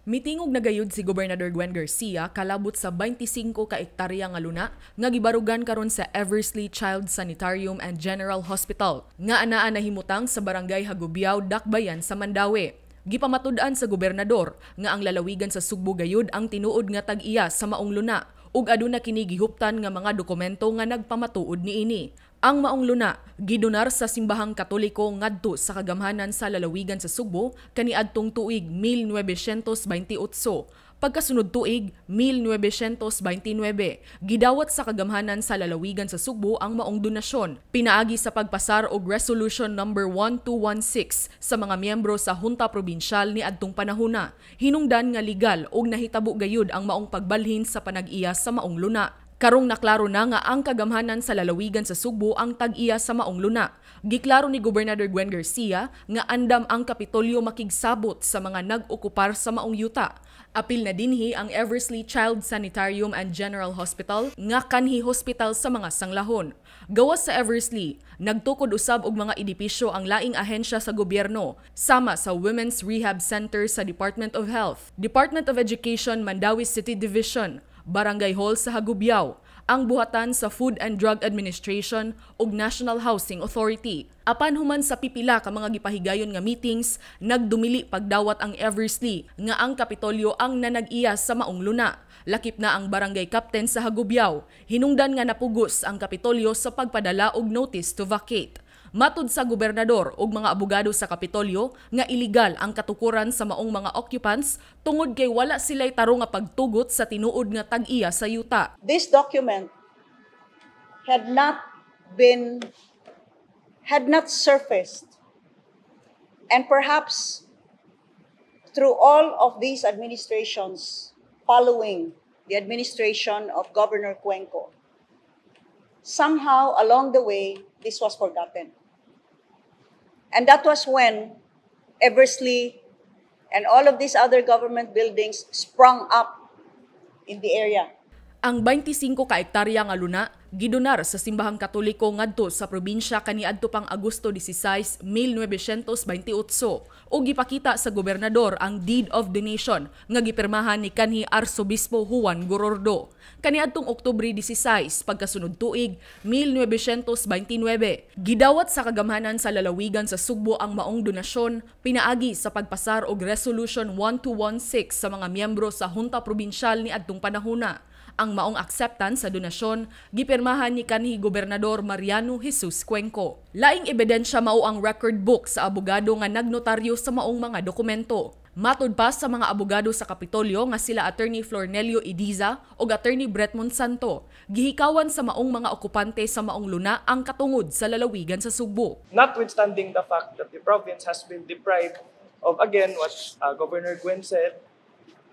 Mitingog na gayud si Gobernador Gwen Garcia kalabot sa 25 ka ektarya nga luna nga gibarugan karon sa Eversley Child Sanitarium and General Hospital nga anaa nahimutang sa Barangay Hagubiao, Dakbayan sa Mandaue. Gipamatud-an sa gobernador nga ang lalawigan sa Sugbo gayud ang tinuod nga tag-iya sa maong luna ug aduna kini gihuptan nga mga dokumento nga nagpamatuod niini. Ang maong luna gidonar sa Simbahang Katoliko ngadto sa kagamhanan sa lalawigan sa Sugbo kaniadtong tuig 1928. Pagkasunod tuig 1929, gidawat sa kagamhanan sa lalawigan sa Sugbo ang maong donasyon pinaagi sa pagpasar og Resolution Number 1216 sa mga miyembro sa Junta Probinsyal niadtong panahona. Hinungdan nga legal og nahitabo gayud ang maong pagbalhin sa panag-iya sa maong luna. Karong naklaro na nga ang kagamhanan sa lalawigan sa Sugbo ang tag-iya sa maong luna, giklaro ni Gobernador Gwen Garcia nga andam ang Kapitolyo makigsabot sa mga nag-okupar sa maong yuta. Apil na dinhi ang Eversley Child Sanitarium and General Hospital nga kanhi hospital sa mga sanglahon. Gawas sa Eversley, nagtukod usab og mga edipisyo ang laing ahensya sa gobyerno, sama sa Women's Rehab Center sa Department of Health, Department of Education Mandaue City Division, Barangay Hall sa Hagubiao, ang buhatan sa Food and Drug Administration ug National Housing Authority. Apan human sa pipila ka mga gipahigayon nga meetings, nagdumili pagdawat ang Eversley nga ang Kapitolyo ang nanag-iya sa maong luna. Lakip na ang barangay captain sa Hagubiao. Hinungdan nga napugos ang Kapitolyo sa pagpadala og notice to vacate. Matud sa gobernador ug mga abogado sa Kapitolyo nga iligal ang katukuran sa maong mga occupants tungod kay wala sila'y tarong nga pagtugot sa tinuod nga tag-iya sa yuta. This document had not surfaced, and perhaps through all of these administrations following the administration of Governor Cuenco, somehow along the way this was forgotten. And that was when Eversley and all of these other government buildings sprung up in the area. Ang 25 ka ektarya nga luna gidonar sa Simbahang Katoliko ngadto sa probinsya kaniadto pang Agosto 16, 1928 ug gipakita sa gobernador ang deed of donation nga gipirmahan ni kanhi Arsobispo Juan Gorordo. Kaniadtong Oktubre 16, pagkasunod tuig 1929, gidawat sa kagamhanan sa lalawigan sa Sugbo ang maong donasyon pinaagi sa pagpasar og Resolution 1216 sa mga miyembro sa Junta Probinsyal niadtong panahona. Ang maong acceptance sa donasyon gipirmahan ni kanhi Gobernador Mariano Jesus Cuenco. Laing ebidensya mao ang record book sa abogado nga nagnotaryo sa maong mga dokumento. Matud pa sa mga abogado sa Kapitolyo nga sila Attorney Flornelio Idiza ug Attorney Brett Monsanto, gihikawan sa maong mga okupante sa maong luna ang katungod sa lalawigan sa Sugbo. Notwithstanding the fact that the province has been deprived of, again, what Governor Gwen said,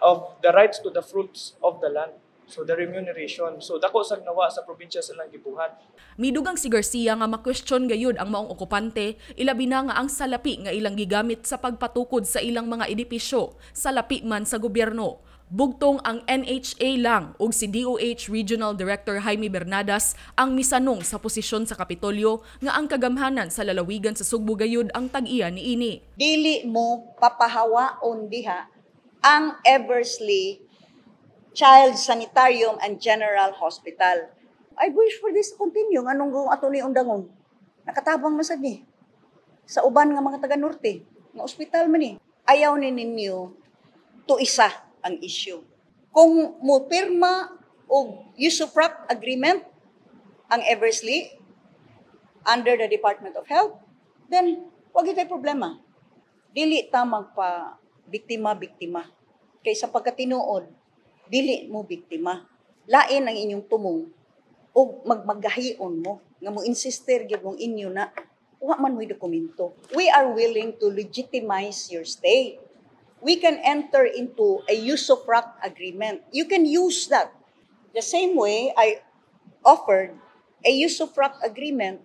of the rights to the fruits of the land. So the remuneration. So dako sag nawa sa probinsya sa ilang gibuhat. Midugang si Garcia nga makwestiyon gayud ang maong okupante, ilabi na nga ang salapi nga ilang gigamit sa pagpatukod sa ilang mga edipisyo, salapi man sa gobyerno. Bugtong ang NHA lang ug si DOH Regional Director Jaime Bernadas ang misanong sa posisyon sa Kapitolyo nga ang kagamhanan sa lalawigan sa Sugbo gayud ang tag-iya niini. Dili mo papahawaon diha ang Eversley Child Sanitarium and General Hospital. I wish for this to continue. Nganong kung ato ni undangon? Nakatabang man sad ni sa uban nga mga taga-norte, nga ospital man ni. Ayaw ni ninyo to isa ang issue. Kung mo pirma og usufruct agreement ang Eversley under the Department of Health, then wag itay problema. Dili ta magpa biktima-biktima. Kay sa pagkatinuod, dili mo biktima. Lain ang inyong tumong ug magmagahion mo nga mo insister gyud mong inyo na wa man mo'y dokumento. We are willing to legitimize your stay. We can enter into a usufruct agreement. You can use that. The same way I offered a usufruct agreement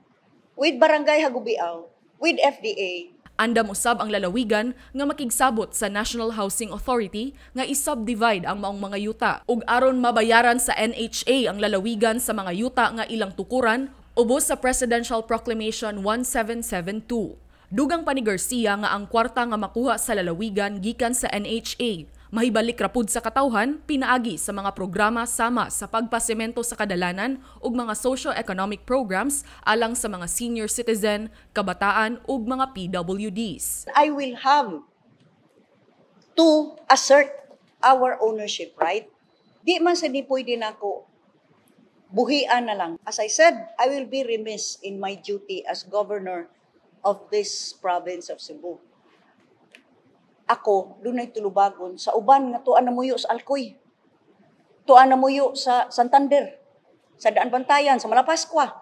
with Barangay Hagubiao, with FDA. Andam usab ang lalawigan nga makigsabot sa National Housing Authority nga i-subdivide ang maong mga yuta ug aron mabayaran sa NHA ang lalawigan sa mga yuta nga ilang tukuran ubos sa Presidential Proclamation 1772. Dugang pa ni Garcia nga ang kwarta nga makuha sa lalawigan gikan sa NHA Mahibalik ra pud sa katawhan pinaagi sa mga programa sama sa pagpasemento sa kadalanan ug mga socio-economic programs alang sa mga senior citizen, kabataan ug mga PWDs. I will have to assert our ownership right. Di man sa di pwede nako buhian na lang. As I said, I will be remiss in my duty as governor of this province of Cebu. Ako, dunay tulubagon sa uban nga tuan namuyo sa Alcoy. Tuan namuyo sa Santander, sa Daanbantayan, sa Malapascua,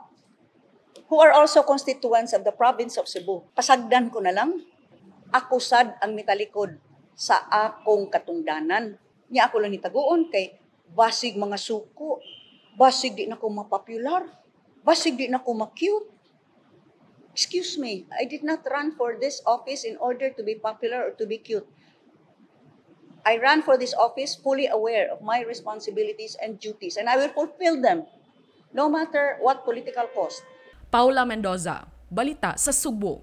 who are also constituents of the province of Cebu. Pasagdan ko na lang, ako sad ang mitalikod sa akong katungdanan. Nya ako lang nitaguon kay basig mga suko, basig di na ko mapopular, basig di na ko ma-cute. Excuse me, I did not run for this office in order to be popular or to be cute. I ran for this office fully aware of my responsibilities and duties, and I will fulfill them, no matter what political cost. Paula Mendoza, Balita sa Sugbo.